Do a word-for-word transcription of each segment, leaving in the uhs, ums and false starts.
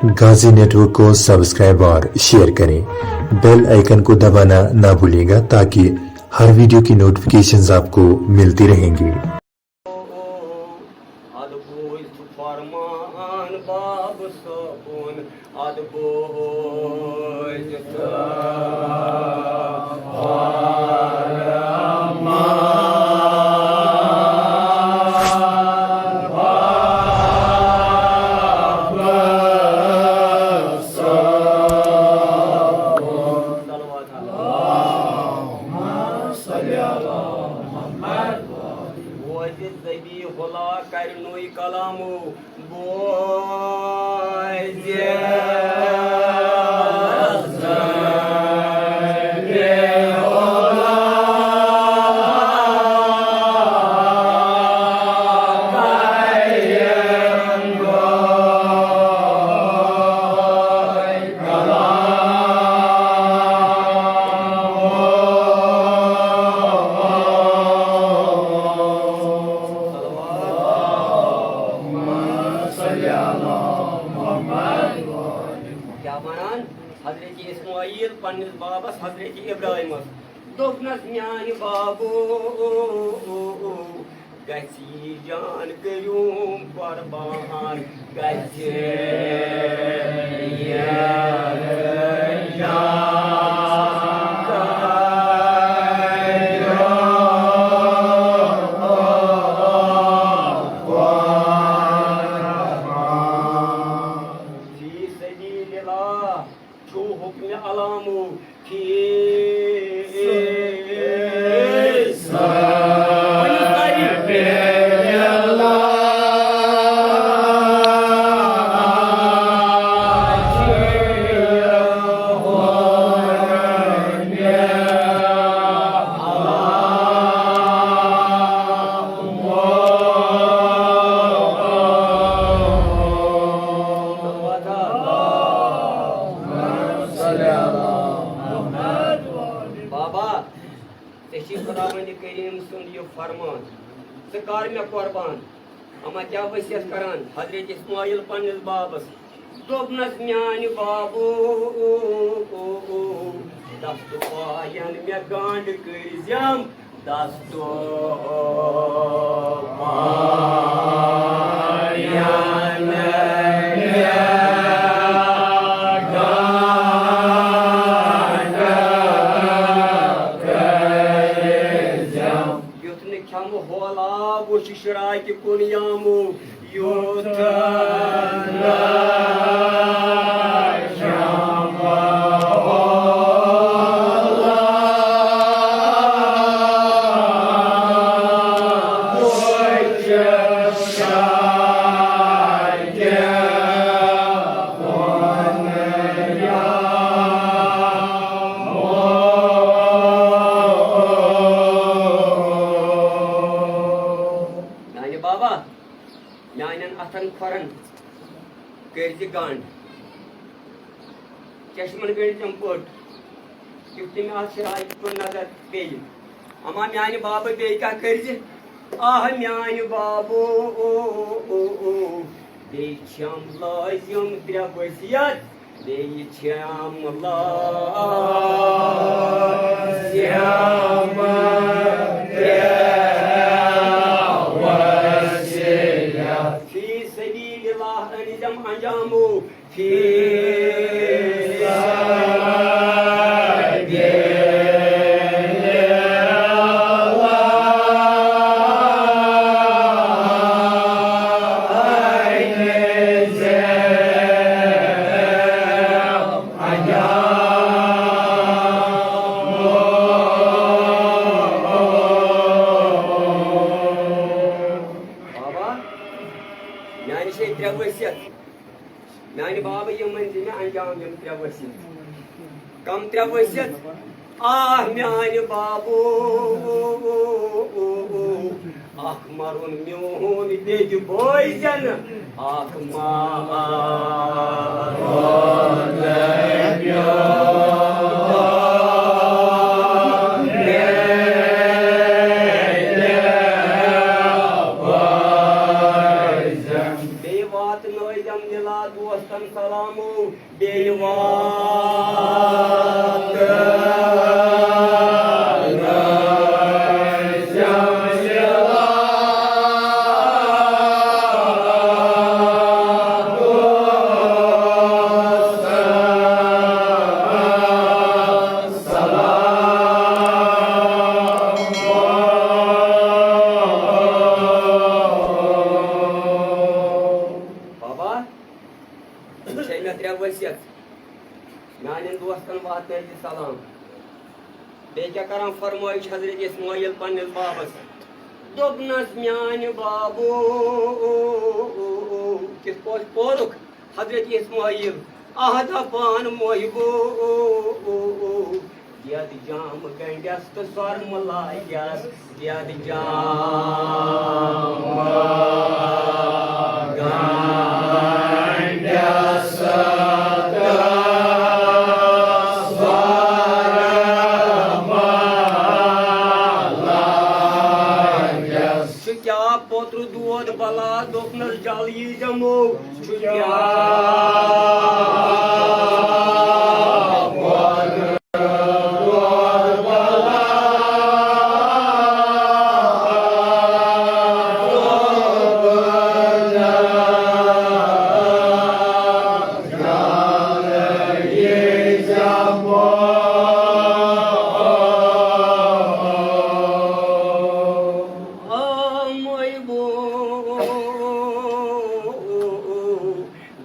غازی network کو subscribe اور share کریں۔ بیل آئیکن کو دبانا نہ بھولیے گا تاکہ ہر ویڈیو کی نوٹیفکیشنز آپ کو ملتی رہیں گی۔ ادٕ بوٗزۍ ژٕ فرمان باب صٲبُن، ادٕ بوٗزۍ ژٕ فرمان باب صٲبُن۔ صلوات علی۔ اللہم صلی علی محمد۔ بوزِ ذبیح اللہ کرِ نوٚے کلامو۔ بوزِ ذبیح اللہ کرِ نوٚے کلامو۔ کیٛاہ وَنان؟ حضرت اسماعیل پننِس بابس حضرت ابراہیمس دوٚپنس، میانہِ بابو، گژھِ یہِ جان کٔرِو قۄربان، گژھِ یہِ جان کٔرِو قۄربان۔ فی سبیل اللہ۔ چھُ حُکمِ علامو فی سبیل اللہ۔ بابا، ژےٚ چھُے خۄداوندِ کریٖم سُنٛد یہِ فرمان، ژٕ کر مےٚ قۄربان۔ اما کیٛاہ وصیت کران حضرت اسماعیل پننِس بابس؟ دوٚپنس، میانہِ بابو، دستہٕ پاین مےٚ گنٛڈ کٔرۍ زٮ۪م، دستہٕ پاین مےٚ گنٛڈ کٔرۍ زٮ۪م۔ یُتھ نہٕ کھٮ۪مہٕ ہولاب وُچھِ شراکہِ کُن یامو، یُتھ نہٕ کھٮ۪مہٕ ہولاب وُچھِ شراکہِ کُن یامو۔ میانہِ بابا، میانٮ۪ن اَتھن کھۄرن کٔرۍ زِ گنٛڈ، چشمن گٔنٛڈۍ تِم پٔٹ، یُتھ نہٕ مےٚ اَتھ شراکہِ کُن نظر پیٚیہِ۔ اما میانہِ بابہٕ بیٚیہِ کیٛاہ کٔرۍ زِ؟ آہ میانہِ بابو، بیٚیہِ چھَم لٲزِم ترٛےٚ وصیت۔ بیٚیہِ چھَم لٲزِم ترٛےٚ وصیت۔ فی سبیل اللہ أنزم انجامو۔ فی سبیل اللہ۔ بابا، میانہِ چھے ترٛےٚ وصیت۔ میانہِ بابہٕ یِمن دِ مےٚ انجام یِم ترٛےٚ وصیت۔ کم ترٛےٚ وصیت؟ آہ میانہِ بابو، اکھ مرُن میون بیٚیہِ بٲے زٮ۪نہٕ، اکھ مرُن میون بیٚیہِ بٲے زٮ۪نہٕ۔ بیٚیہِ واتنٲیزٮ۪م مِلاد دۄہ سلامو بیٚیہِ واتہٕ۔ بابا، چھے مےٚ ترٛےٚ وصیت۔ میانٮ۪ن دوستن واتنٲیزِ سلام۔ بیٚیہِ کیٛاہ کران فرمٲیِش حضرت اسماعیل پننِس بابس؟ دوٚپنس، میانہِ بابو، کِتھ پٲٹھۍ پورُکھ حضرت اسماعیل؟ آہ دپان محبو، دٮ۪د جام گنڈس تہٕ سۄرمہٕ لاگس۔ دٮ۪د جام گنڈس تہٕ سۄرمہٕ لاگس۔ چھُ کیٛاہ پوترٕ دود بلا؟ دوٚپنس، جل یی دمو۔ چھُ کیٛاہ پوترٕ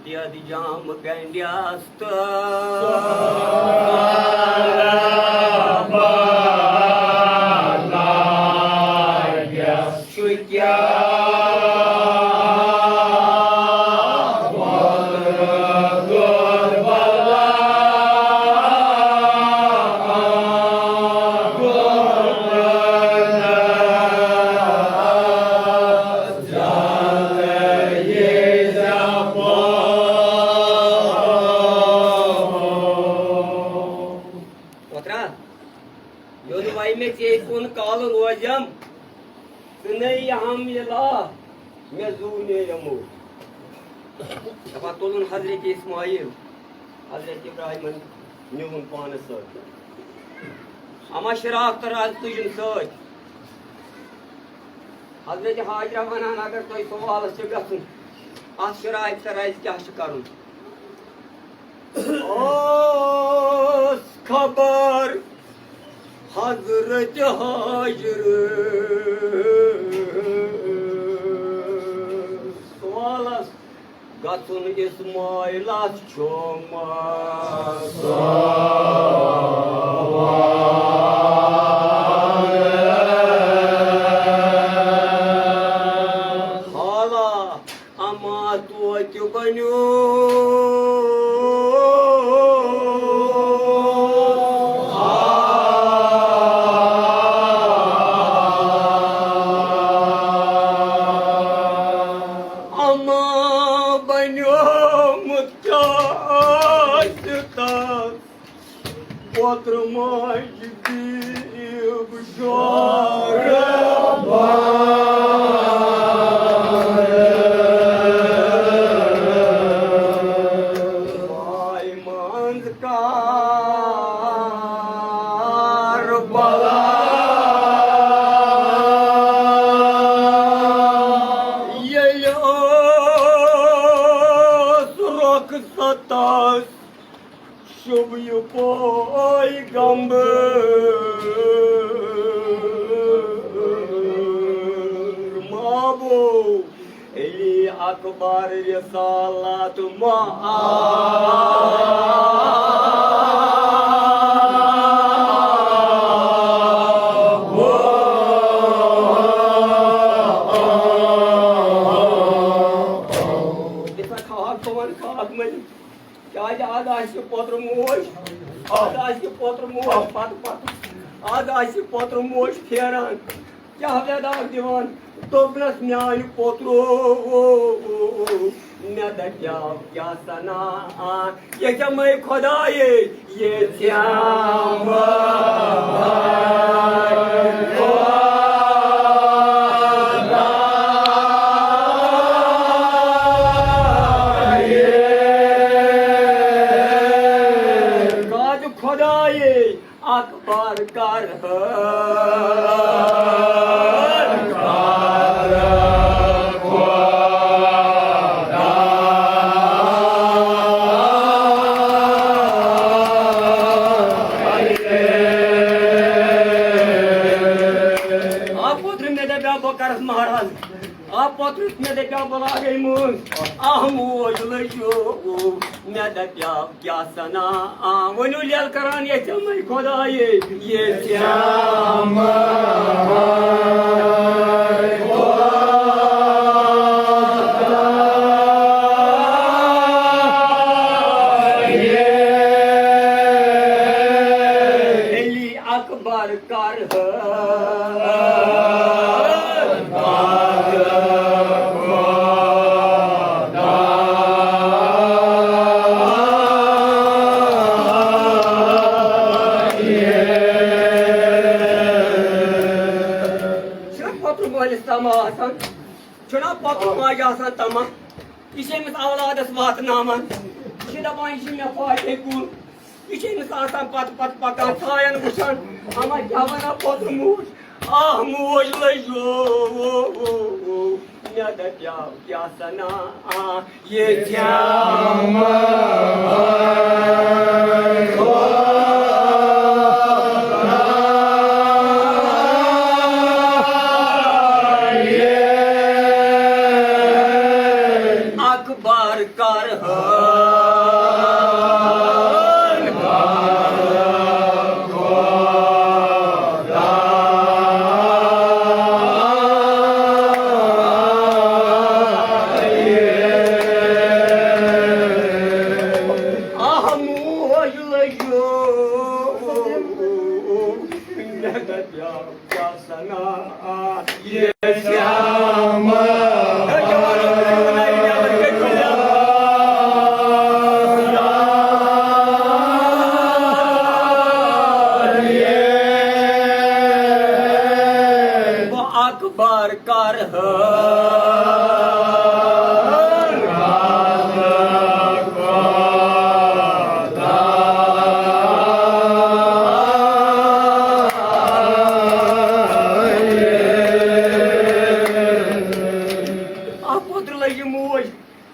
دٮ۪د جام گنڈیاس تہٕ چھُ کیٛاہ اوترا، یوٚد وَے مےٚ ژےٚ کُن کالہٕ روزٮ۪م، ژٕ نے یہِ ہم یہِ لا، مےٚ زُو نے یِمو۔ دَپان تُلُن حضرت اسماعیل، حضرت ابراہیمن نیوٗن پانس سۭتۍ۔ اما شراکھ تہٕ راز تُجِن سۭتۍ۔ حضرت حاجرہ وَنان، اگر تۄہہِ سوالس چھِ گژھُن، اتھ شراکھ تہٕ رازِ کیٛاہ چھُ کرُن؟ اوس خبر حضرت حاجر سوالس گژھُن اسماعیلس چھُم سوال۔ حالا اما توتہِ بنیو اما بنیومُت کیٛاہ آسہِ تس؟ اوترٕ ماجہِ دیٖب شورٕ بار۔ پاے منٛز کار بلا ییٚلہِ اوس رۄخ ستس شُبیہِ پویغمبر مابو علی اکبر رسالت ما۔ کیٛازِ از آسہِ پوترٕ موج، از آسہِ پوترٕ موج پتہٕ پتہٕ، از آسہِ پوترٕ موج پھیران، کیٛاہ وٮ۪داکھ دِوان؟ دوٚپنس، میانہِ پوترو، مےٚ دپیاو کیٛاہ سنا، ییٚتٮ۪مے خۄدایے، ییٚتٮ۪مے خۄدایے۔ خدایے، اکبر کر حٲل۔ آ پوتُر مےٚ دَپیٛاو بہٕ کَرَس مہراز۔ آ پوتُر مےٚ دَپیٛاو بہٕ لاگَے مٲنٛز۔ آہ موج لٔجیو، مےٚ دَپیٛاو کیٛاہ سَنا۔ آ ؤنِو لیل کَران ییٚژھیٛامَے خۄدایے، ییٚژھیٛامَے خۄدایے۔ علی اکبر کر حٲل۔ چھُنہ پۄتُر مٲلِس تَمہ آسان، چھُنہ پۄتُر ماجہِ آسان تَمہ۔ یہِ چھِ أمِس اولادَس واتناوان۔ یہِ چھِ دَپان، یہِ چھِ مےٚ فاتحے کُن۔ یہِ چھِ أمِس آسان پَتہٕ پَتہٕ پَکان، ژھایَن وٕچھان۔ اَما کیٛاہ وَنان پوتُر موج؟ آہ موج لٔجیو، مےٚ دَپیٛاو کیٛاہ سَنا۔ آ، ییٚتہِ اکبر کر حٲل۔ آہ موج لٔجیو، مےٚ دَپیٛاو کیٛاہ سَنا۔ ییٚتہِ اکبر کر حٲل۔ آ پوتُر لٔج یہِ موج،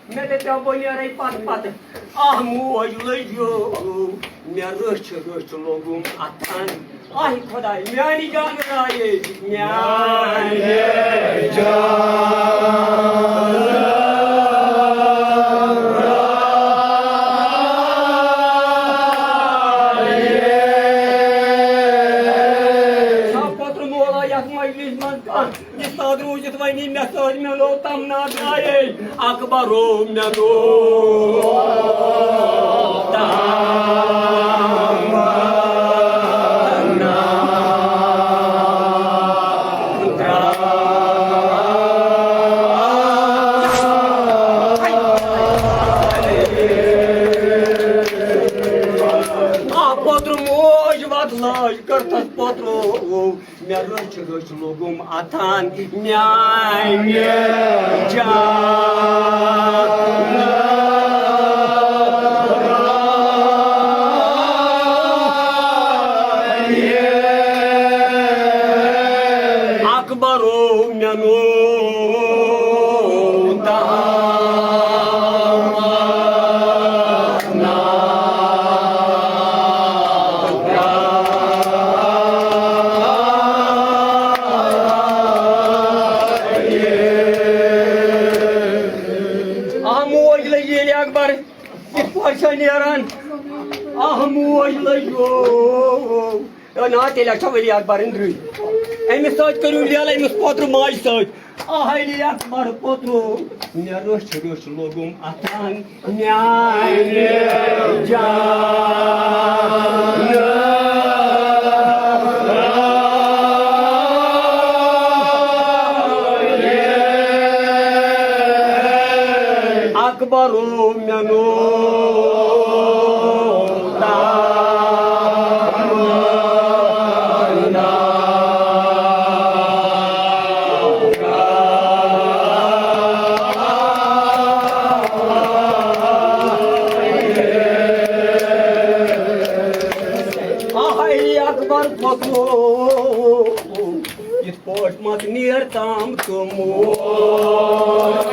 مےٚ دَپیٛاو بہٕ نیرَے پَتہٕ پَتہٕ۔ آہ موج لٔجیو، مےٚ رٔچھ رٔچھ لوٚگُم اَتھَن۔ آہ خۄداے، میٛانہِ جانہٕ رایے، میٛانہِ جانہٕ رایے۔ چھا پوتُر مولا یَتھ مجلِس منٛز کانٛہہ؟ یہِ ساتہٕ روٗزِتھ وۄنۍ مےٚ سۭتۍ، مےٚ لوٚگ تمنا درٛایے۔ اکبرو مےٚ لوٚگ تمنا درٛایے۔ آ پوتُر موج وَتھ لٲج کٔرتَس پوترو۔ مےٚ رٔچھ رٔچھ لوٚگُم اَتھَن میٛانہِ جانہٕ۔ اکبرو مےٚ نوو تمنا۔ آ موج لٔج ییٚلہِ اکبر یِتھ پٲٹھۍ چھےٚ نیران۔ آہ موج لٔج یو۔ ہے نا، تیٚلہِ ہا چھا ؤلی اکبر أنٛدرٕے۔ أمِس سۭتۍ کٔرِو لیلہٕ، أمِس پوترٕ ماجہِ سۭتۍ۔ آہ علی اکبر پوترو، مےٚ روٚچھ روٚچھ لوٚگُم اَتھَن۔ میٛانہِ جانہٕ۔ اکبرو مےٚ نوو تمنا۔ پر پھۄکرو، یِتھ پٲٹھۍ مت نیر تام تہٕ موج۔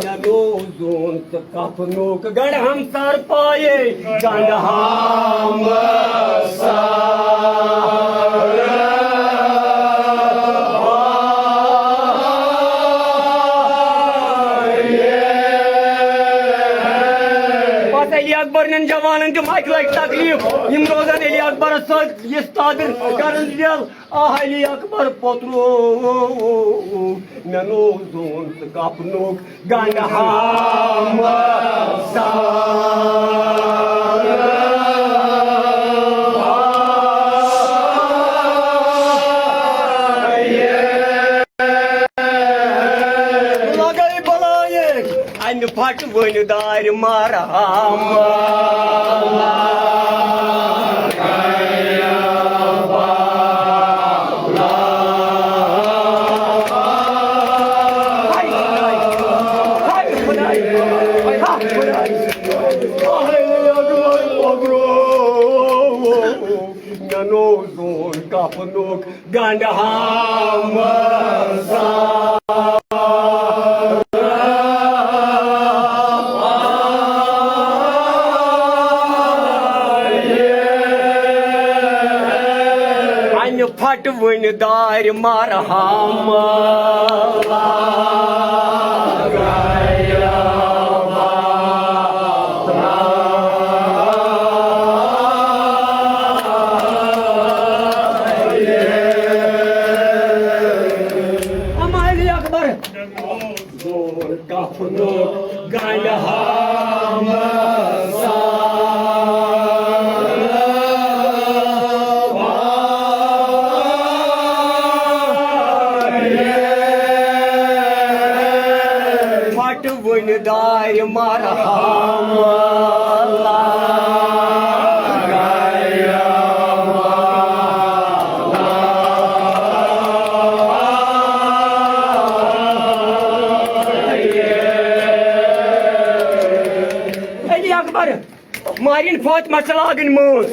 مےٚ نوو زوٗن تہٕ کفنُک گنٛڈٕ ہمسار پایے گنٛڈٕ ہمسار۔ بس علی اکبر نٮ۪ن جوانن تِم اکہِ لٹہِ تکلیف، یِم روزن علی اکبرس سۭتۍ یِژھ تادر کرن یل۔ آہ علی اکبر پوترو، مےٚ نوو زوٗن تہٕ کپنُک گنٛڈٕ ہمسار۔ لگے بلایہِ اَمہِ پھٹہٕ وٕنہِ دارِ مرہم۔ مےٚ نوو زوٗن کفنُک گنٛڈٕ ہمسار۔ اَمہِ پھٹہٕ وٕنہِ دارِ مرہم۔ اما علی اکبر۔ زور کفنُک گنٛڈٕ ہمسار۔ پھٹہٕ وٕنہِ دارِ مرہم۔ علی اکبر مارِن فاطمہ چھِ لاگٕنۍ مٲنٛز۔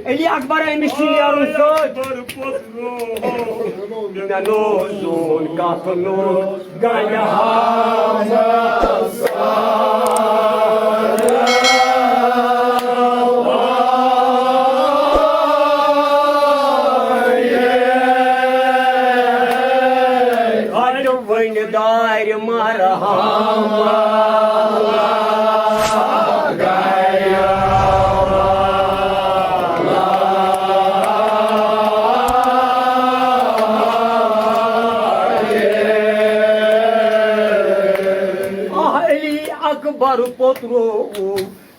علی اکبر أمِس چھُ نیرُن سۭتۍ۔ مےٚ نوو زوٗن کفنُک گنٛڈٕ ہمسار۔ ہٹ وٕنہِ دارِ مرہم۔ آہ علی اکبر پوترو،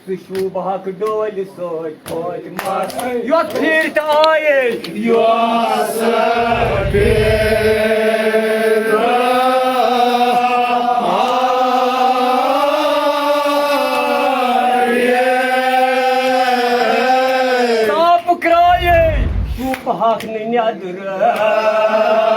ژٕ شوٗبہٕ ہاکھ ڈٲلۍ سۭتۍ فاطمہ، یۄس پھِرِ تہٕ آیے، یۄس پھِرِ آیے۔ تاپہٕ کرٛایے، شوٗبہٕ ہاکھ نہٕ نیٚدرٕ۔